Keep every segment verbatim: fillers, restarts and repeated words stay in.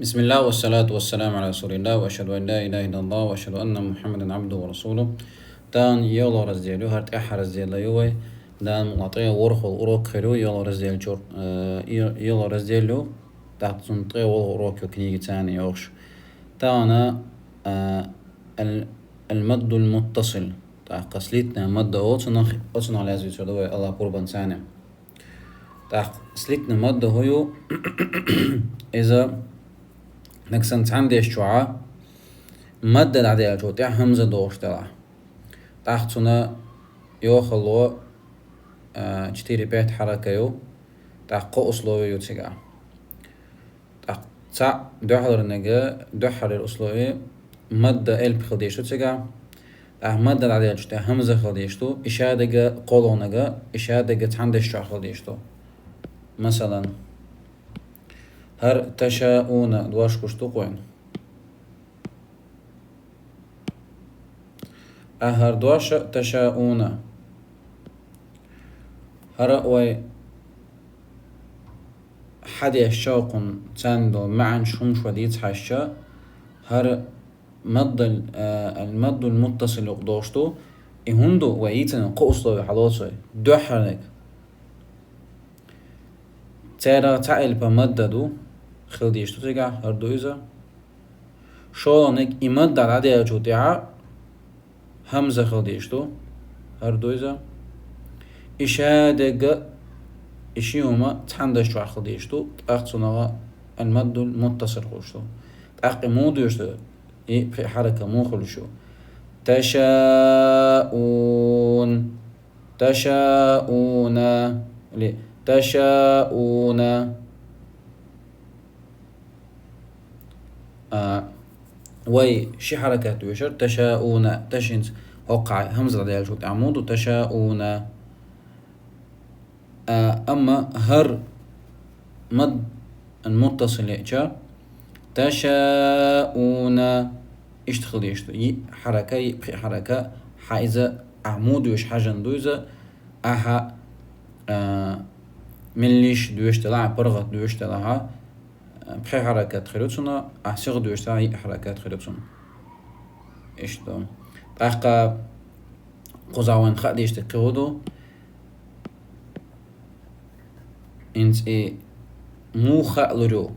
بسم الله والصلاة والسلام على رسول الله وأشهد أن لا إله إلا الله وأشهد أن محمدا عبده ورسوله. Тахана йола раздел ю, хӀара тӀехьа раздел ю вай. Дала мукъ лахь, тӀе ворхӀ урок хир ю йола раздел чура, э, йо-, йола раздел ю. ТӀаккха цун тӀе ворхӀ урок ю книги царна йохуш. Тахана, э, ал-, المد المتصل. ТӀаккха слитная мадда оцунах, оцунах лаьцна дуьйцур ду вай Аллахь пурбанца. ТӀаккха слитная мадда хӀун ю? Иза нагахь санна цхьана дешчохь мадда дӀадаьллачул тӀаьхьа хӀамза догӀуш делахь. ТӀаккха цунна йохалла, а, четыре-пять хьаракат ю, тӀаккха кхо условие ю цигахь. ТӀаккха цхьаъ дуьххьарлерниг, дуьххьарлера условие, мадда элп хила дезаш ду цигахь. ТӀаккха мадда дӀадаьллачул тӀаьхьа хӀамза хила дезаш ду, и шадерг кхоалгӀаниг, и шадерг цхьана дешчохь хила дезаш ду. Масалан, хӀара تشاءون дош гуш ду-кх вайна. Ахьар дош تشاءون. ХӀара вай хьадеш чӀогӀа царна долу маьӀнаш хӀумаш вай дийца хьаьжча, хӀара маддал-, а, ал-маддул муттасил юкъа догӀуш ду, и хӀунда ду вай йийцина кхо условие хьалоцу вай. Дуьххьарлерниг. Церан цхьа элп мадда ду, хила дезаш ду цигахь, хӀара ду иза. ШолгӀаниг и мадда дӀадаьллачул тӀаьхьа хӀамза хила дезаш ду, хӀара ду иза. И шадерг, и ши хӀума цхьана дешчохь хила дезаш ду, тӀаккха цунах ал-маддул муттасил хуьлуш ду. ТӀаккха и муха доьшуш ду, и пхи хьаракат муха хуьлуш ю? تشاءون. تشاءون. Или تشاءون. А, вай ши хьаракат доьшура, تشاءون, ташинца хӀокхахь хӀамза дӀадаьллачул тӀаьхьа муха ду, تشاءون. А, амма хӀара мадд муттасил яьча, تشاءون, иштта хила дезаш ду. Йиъ хьаракат, йиъ пхи хьаракат, хьан иза ахь муха доьшуш хьажа ду иза, ахьа, а, меллиша доьшуш делахь, паргӀат доьшуш делахь, а, пхи хьаракат хир ю цунна, ахь сиха доьшуш делахь, йиъ хьаракат хир ю цунна. Иштта ду. ТӀаккха кхузахь вайна хаа дезаш дерг кхин хӀун ду? ХӀинца и муха хаалур ю?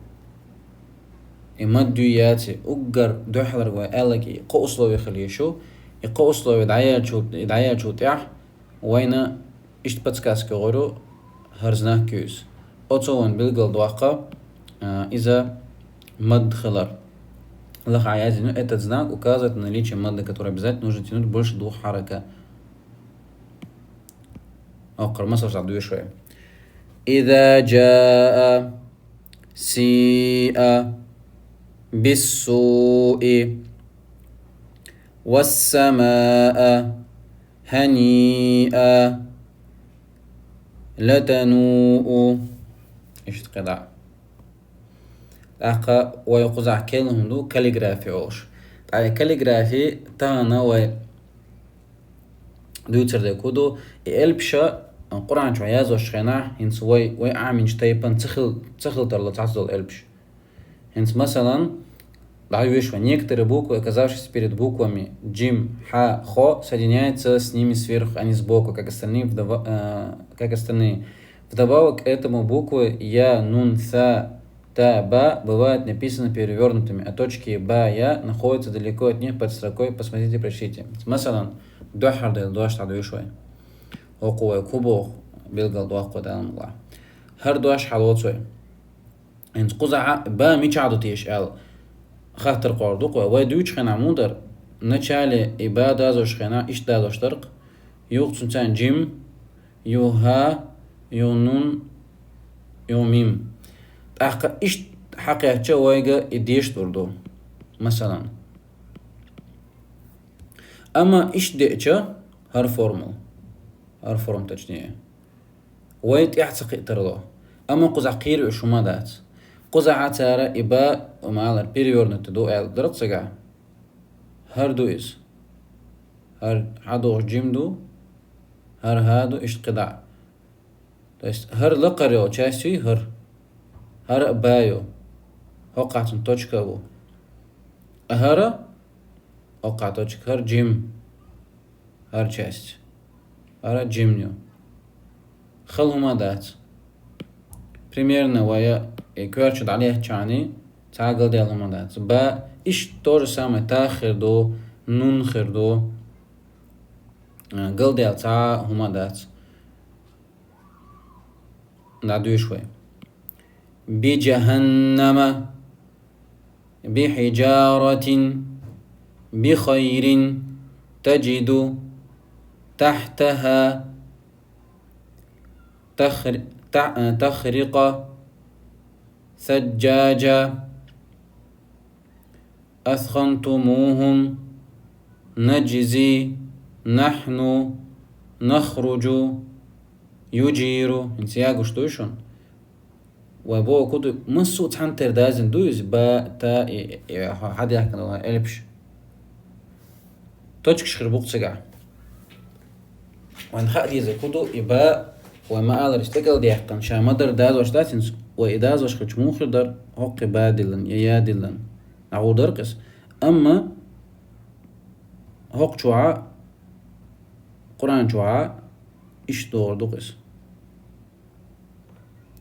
И мадд юй яций, уггар дуьххьарлерг вай аьлларг и кхо условие хила йиш ю, и кхо условие дӀаяьллачул, дӀаяьллачул тӀаьхьа вайна иштта подсказка гӀур ю, хӀара знак ю иза. Оцо вайна билгалдоккху, а, иза мадд хилар. Лаха яздина ю: этот знак указывает на наличие мадды, который обязательно нужно тянуть больше двух хьаракат. Оккхара масал схьадоьшу вай. إذا جاء سيء بالسوء والسماء هنيئا لتنوء. Иштта кхидӀа. ТӀаккха вай кхузахь кхиъна хӀума ду каллиграфи олуш. Ткъа и каллиграфи тахана вай дуьйцур дерг хӀун ду, и элпаш Къуръан чохь яздечу хенахь, хӀинца вай, вай Ӏамийначу тайпана ца хил-, ца хила тарло цхьацца долу элпаш. ХӀинца, масалан, дӀайоьшу вай: некоторые буквы, оказавшиеся перед буквами джим, ха, хо, соединяются с ними сверху, а не сбоку, как остальные вдова-, э, как остальные. Вдобавок к этому буквы я, нун, са, та, ба бывают написаны перевёрнутыми, а точки ба, я находятся далеко от них под строкой, посмотрите, прочтите. Масалан, дуьххьара дош дӀадоьшу вай. ХӀокхо вай кху боху билгалдоккху Дала мукъ лахь. ХӀара дош хьалоцу вай. ХӀинца кхузахь ба мичахь ду теша аьлла хаттар кхоллар ду-кх вай. Вай дуьйцучу хенахь муха дара, начале и ба дазочу хенахь иштта дазош дара-кх: юха цуьнан цхьаьна джим, юха ха, юха нун, юха мим. ТӀаккха иштта хьакхаьчча вайга и дешдур ду, масалан. Амма иштта деача, хӀара формула, хӀара форма, точнее, вай тӀаьхьа ца кхиа тарло. Амма кхузахь кхийра уьш хӀума дац. Кхузахь цара и ба, ма-аллара, перевёрнутый ду аьлла дара-кх цигахь. ХӀара ду иза. ХӀара хьадогӀуш джим ду, хӀара ха ду, иштта кхидӀа. То есть хӀара лакхара йолу часть юй хӀара. ХӀара а ба ю. ХӀокхахь цуьнан точка а бу. А хӀара, хӀокхахь точка, хӀара джим, хӀара часть, хӀара джим ю. Хала хӀума дац. Примерно вай и коьрта чу дӀалеттачхьана цхьа а галдаьлла хӀума дац. Ба иштта то же самое та хир ду, нун хир ду. Галдаьлла цхьа а хӀума дац. ДӀадоьшу вай. بجهنم بحجارة بخير تجد تحتها تخر-، تع-، تخرق ثجاجا أثخنتموهم نجزي نحن نخرج يجير. ХӀинца я гуш дуй шуна? Вай боху ду, массо а цхьаьна тера дазийна ду иза, ба, та, и, и, хьо-, хьадаьхкина долу элпаш. Точкаш хир бу-кх цигахь. Вайн хаа деза ку ду, и ба, вай ма-аллара, стекъал даьккхина, ша ма-дарра дазош дац хӀинца, вай и дазош хилча муха хир дара, хӀокху ба диллина, я я диллина. ДӀагӀур дара-кх иза. Амма хӀокху чохьа, Къуръан чохьа иштта догӀур ду-кх иза.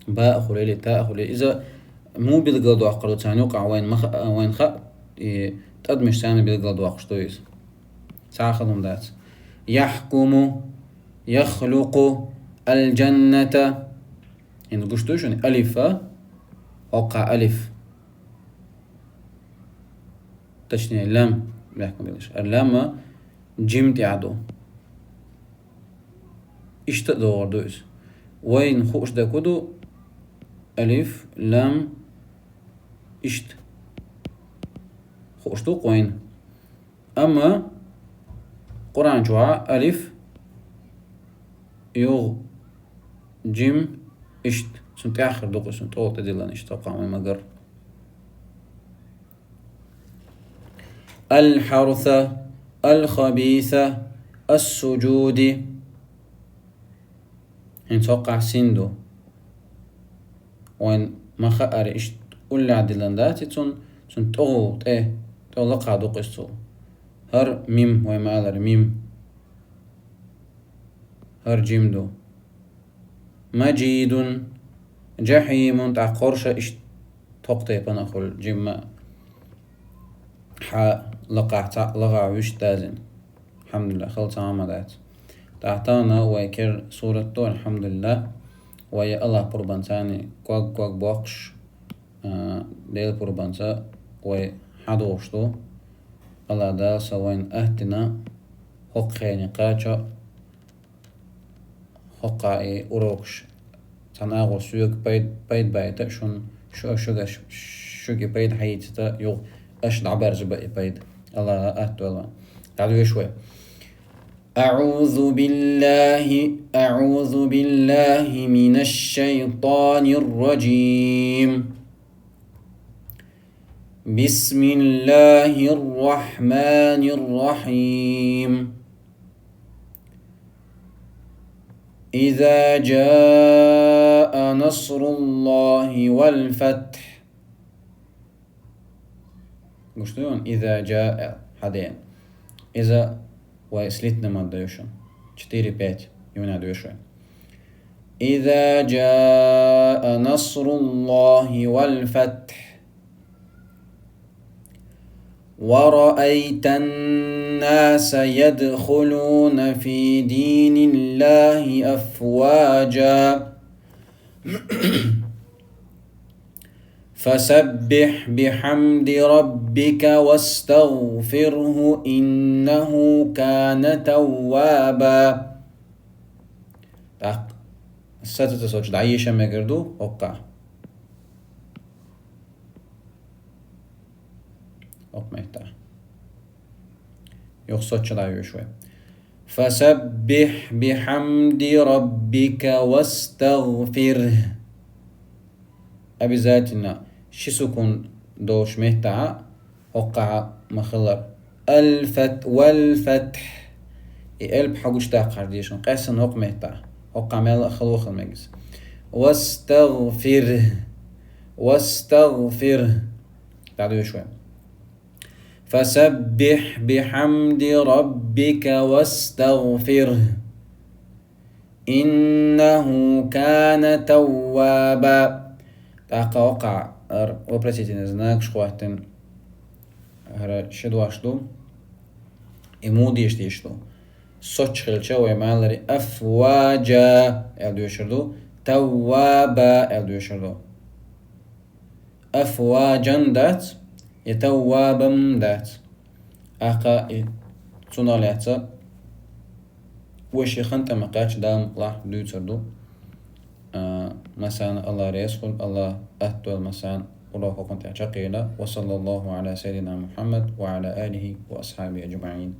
Ба а хуьлийла, та а хуьлийла. Иза муха билгалдоккхур ду царна юкъахь, вайн ма хаа, вайн хаа, и тӀадамаш царна билгалдоккхуш ду иза. Цхьа а хала хӀума дац. يحكم يخلق الجنة. ХӀинца гуш ду шуна, алиф а, хӀокхахь алиф. Точнее, лам, бехкам белаш. Лама джим тӀехь ду. Иштта а догӀур ду иза. Вайна хууш дерг ду, алиф, лам, иштта. Хууш ду-кх вайна. Амма Къуръан чохь алиф, юха джим, иштта. Цунна тӀаьххьара ду-кх, цунна тӀе тӀедиллина иштта, хӀокхахь вайн ма-гарра. الحرث الخبيث السجود. ХӀинца хӀокхахь син ду. Вайн ма-хаъара, иштта уллехь диллина дац и цунна, цунна тӀе, тӀе, тӀе лакха ду-кх иза цул. ХӀара мим, вай ма-аллара, мим. ХӀара джим ду. مجيد جحيم, тӀаккха кхорша иштта тхокху тайпана а хуьлу, джим а, хьа лакхахь цхьаъ, лахахь вуьшта дазийна. Алхьамдулиллахь, хала цхьа а хӀума дац. ТӀаккха тахана вай кхеран сурат ду, алхьамдулиллахь, вай Аллахь пурбанца ког-ког боккхуш, а, Делан пурбанца вай хьадогӀуш ду. Аллахь Дала са вайна аттина хӀокху хенан кхачо хӀокхахь и урокаш цхьана агӀор соьга пайда, пайда байта шуна, шу, шуьга, шуьга и пайда хьаийцийта юха аша дӀабаьржа бан и пайда. Аллахьа атта вела. ДӀадоьшу вай. أعوذ بالله، أعوذ بالله من الشيطان الرجيم. بسم الله الرحمن الرحيم. إذا جاء نصر الله والفتح. Гуш ду хьуна, إذا جاء хьадеана. Иза вай слитный мадда ю шуна. Четыре пять юна доьшу вай. إذا جاء نصر الله والفتح. ورأيت الناس يدخلون في دين الله أفواجا. فسبح بحمد ربك واستغفره إنه كان توابا. ТӀаккха сацацо соцуш дӀайийша мегар ду хӀокхахь. ХӀокху меттехь. Юха соцуш дӀайоьшу вай. فسبح بحمد ربك واستغفره. Обязательно ши сукун долуш меттехь а хӀокхахь ма-хиллара. الفت-، والفتح. И элп хьагучудаккхар дезаш, къаьсттина хӀокху меттехь. ХӀокхахь мелла а хало хила мегаш. واستغفره. واستغفره. ДӀадоьшу вай. فسبح بحمد ربك واستغفره إنه كان توابا. ТӀаккха вокхар вопросительный знак хӀоттийна. ХӀара ши дош ду. И муха деша дезаш ду. Соццуш хилча вай малари أفواجا аьле доьшур ду. توابا аьле доьшур ду. أفواجا дац, я توابا дац. ТӀаккха и цунах лаьца вай ши хана тӀа ма кхаьчча Дала мукъалахь дуьйцур ду. А, массанена АллахӀ раьза хуьлда, АллахӀа атта дойла массанена урок хӀокхунна тӀа чакхъяьлла. وصلى الله على سيدنا محمد وعلى آله وأصحابه أجمعين.